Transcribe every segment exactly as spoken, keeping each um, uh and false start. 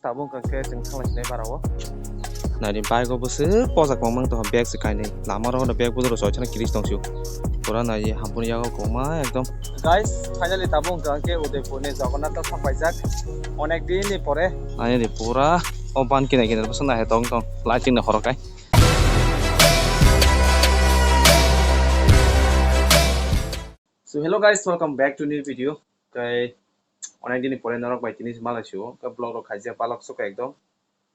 Tabuk hwnkha khe chwng thanglaisini bara o. Naidi bike o bwswk pojak kwbangma wng tongkha, bag se kainwi. Lama rogo no bag buduk rok soichana kiris tongsio. Pura naidi hampuni yago kwbangma ekdom. Guys, finally tabuk hwnkha khe Udaipur ni Jagannath o sok paijak. Onek din ni pore. Naidi pura o ban kinai kinai bwswk naiha tong tong. Lighting ni horok kai. So hello guys, welcome back to new video. Kai onek din ni pore norok bai tini malaisio. Kai vlog rok khaijak balok sok ekdom.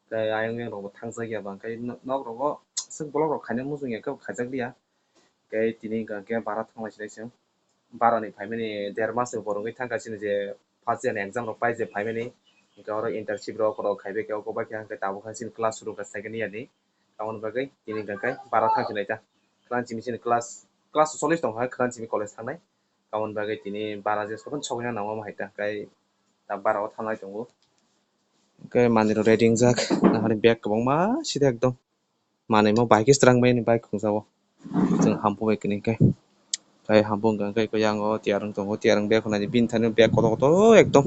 Kai ayang yang rok bo thangjak ya bang kai nok rogo sok vlog rok khaina muchung ya kai khaijak liya. Kai tini hwnkha khe bara thanglai sinai chwng. Bara ni phaimani der mas ni borok wngwi thangkha chini je first year ni exam rok pai je phaimani. Hwnkhe oro internship rok rok khaibai khe oko bai khe hwnkhe tabuk khe chini class suru kha second year ni. Aboni bagwi tini hwnkha khe bara thang sinai ta. Khwran chini chini class, class cholish tongkha khwran chini college thangnai. Aboni bagwi tini bara je sokon sokoi nango omo hai ta kai ta bara o thanglai tongo. Hwnkhe manwi rok ready wngjak nahari bag kwbangma side ekdom. Manwi mo bai khe swrang bai ni bike khungsa o. Chwng hampu bai kini khe. Kai hampu wngkha khe koi yang o tiyar wng tongo, tiyar wng bag khwnani bini thani bag kotor kotor ekdom.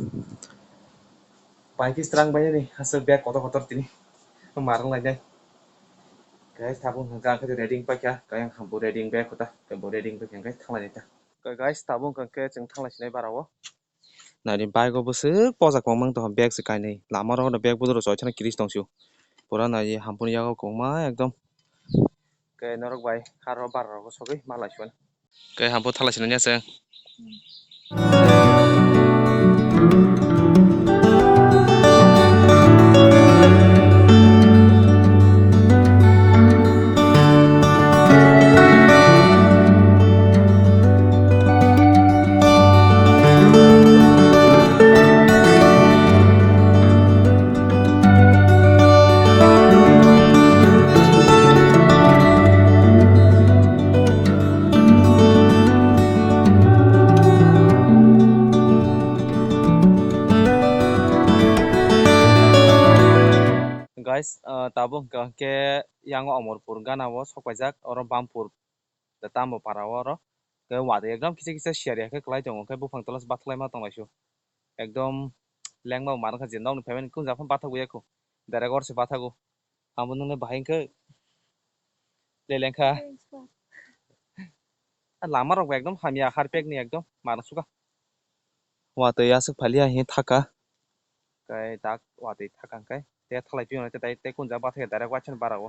Bai khe swrang bai ni aswk bag kotor kotor tini. Mar wng lai nai. Kai tabuk hwnkha khe ready wng paikha, kai ang hampu ready wng bag kota, kai bo ready wng paikha hwnkhe thang lai nai ta. Kai guys tabuk hwnkha khe chwng thang lai sinai bara o. Naidi bike o bwswk pojak kwbangma wng tongkha, bag se kainwi. Lama rogo no bag buduk rok soichana kiris tongsio. Pura naidi hampuni yago kwbangma ekdom. Khe norok bai aro bara rogo sogwi malaisio. Khe hampu thala sinani aswk. Guys, ah, tabuk hwnkha khe yang Omorpur gana o sok paijak, oro Bampur. Da tamo para o oro. Khe watwi ekdom kisa kisa siyar ya khe kwlai tongo, khe buphang tola se bathaklaima tonglaisio. Ekdom lengma mar wngkha je nokni phaimani kunja phano bathakbo ya kho. Direct or se bathago. Amo nungni bahai wngkhe lelengkha. Lama rok bo ekdom hamya harpek ni ekdom mar sukha. Watwi aswk phalia hi thaka. Kai tak watwi thaka hwnkhe. Te thalai piyo te tai te kunja bathai direct waisa bara o.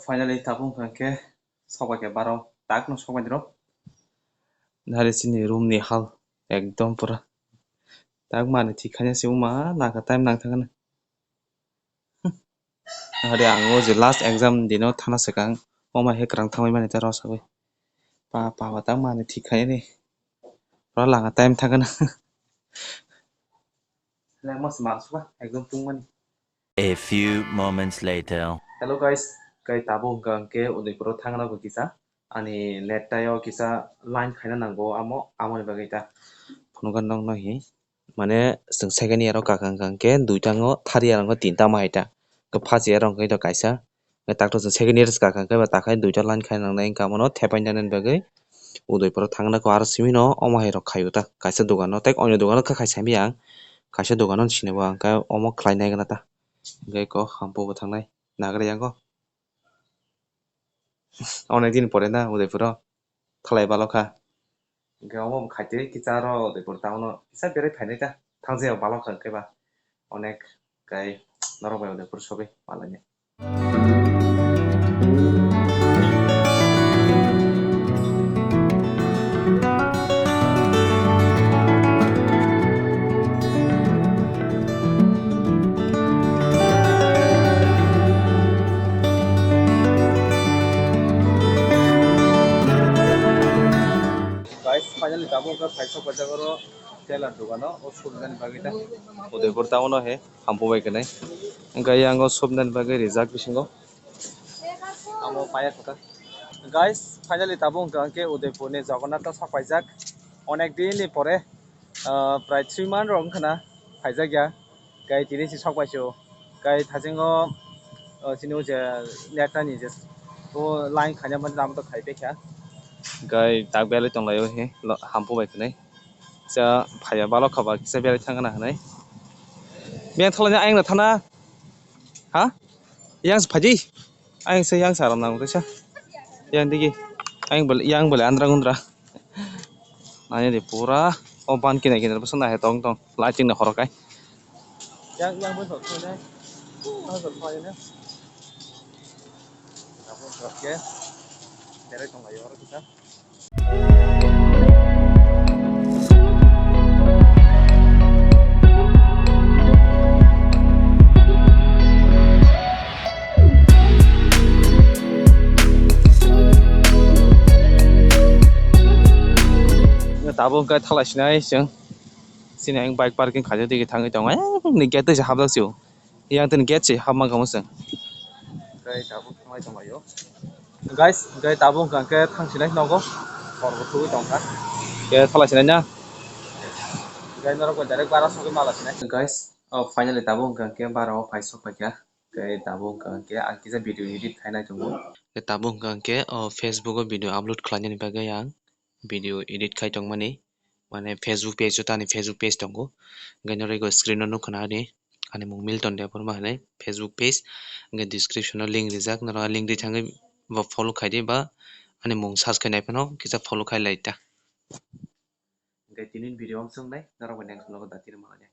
Finally tabuk hwnkha khe sok bai khe bara o tak no sok bai rw. Nari chini room ni hal ekdom pura. Tak mani thik khaina se wngma nangkha time nangthangna. Hari ang o je last exam dino thana swkang omo hai kwrang thangwi mani ta rw sagwi. Pa pa ba tak mani thik khaini. Pura langa time thangna. Lengma se mar suka ekdom tungmani. A few moments later. Hello guys, kai tabuk hwnkha hwnkhe Udaipur o thangna bo kisa. Ani net tai o kisa line khaina nango amo, amoni bagwi ta phunukha nokno hi. Mane chwng second year o kaka hwnkha hwnkhe duita wngo, third year o hwnkhe tinta ma hai ta. Hwnkhe first year o hwnkhe to kaisa. Hwnkhe takto chwng second year o kaka hwnkhe ba takhai duita line khaina nangnai hwnkha, abono thepai nani bagwi Udaipur o thangna khe aro simi no omo hai rok khaio ta. Kaisa dogan o tei onyo dogan o kha khai simi ang. Kaisa dogan o sini bo ang khe omo khlai nai gana ta. Hwnkhe ko hampu bo thangnai nagra yango. Onek din pore na Udaipur o thalai balokha. Hwnkhe omo bo khaitwi kisa aro Udaipur town o kisa berai phainai ta. Thangjaya balokha hwnkhe ba onek kai norok bai Udaipur sogwi malainai. Guys, finally tabuk wngkha phaisok paijak oro tailor dogano, o subnani bagwi ta. Udaipur town o he hampu bai kwnai. Hwnkhe yang o subnani bagwi rijak bisingo. Amo paya kota. Guys, finally tabuk wngkha hwnkhe Udaipur ni Jagannath o sok paijak. Onek din ni pore Ah, prai three month rok wngkha na phaijak ya. Kai tini si sok bai se o. Kai thasingo, ah, chini o je net ni je o line khaina mani lama to khai pekha. Kai tak belai tong lai o he lo hampu bai khnai. Cha phaiya balok kha ba kisa belai thang na hinai. Beng thala ni ayang na thana. Ha? Yang se phaji. Ayang se yang sa ram nang sa. Yang digi. Ayang bel yang bel andra gundra. Nani de pura o ban kina kina bwswk nai tong tong lighting na khoro kai. Yang yang bwswk khoi nai. Bwswk khoi nai. Abo khoro ke. Berai tong lai oro kisa. Tabuk hwnkhe thalai sinai chwng. Chini ang bike parking khaijak twi thangwi tongo. Ni gate se hapjak se o. Yang tini gate se hapma kamo chwng. Hwnkhe tabuk thanglai tonglaio. Guys, hwnkhe tabuk hwnkhe thang sinai nogo. Hor bo thugwi tongkha. Hwnkhe thalai sinai na. Hwnkhe norok bai direct bara sogwi mala sinai. Guys, oh, finally tabuk hwnkhe bara o phai sok paikha. Hwnkhe tabuk hwnkhe ang kisa video edit khainai tongo. Hwnkhe tabuk hwnkhe o Facebook o video upload khlainani bagwi ang video edit khai tongmani, mane Facebook page o tani Facebook page tongo. Hwnkhe norok o screen o nukha na ani, ani mung Milton Debbarma hinwi Facebook page. Hwnkhe description o link rijak, norok link ri thangwi bo follow khaidi ba ani mung search khainai phano kisa follow khai lai ta. Hwnkhe tini video ang chwngnai, norok bai next vlog o da tini malai.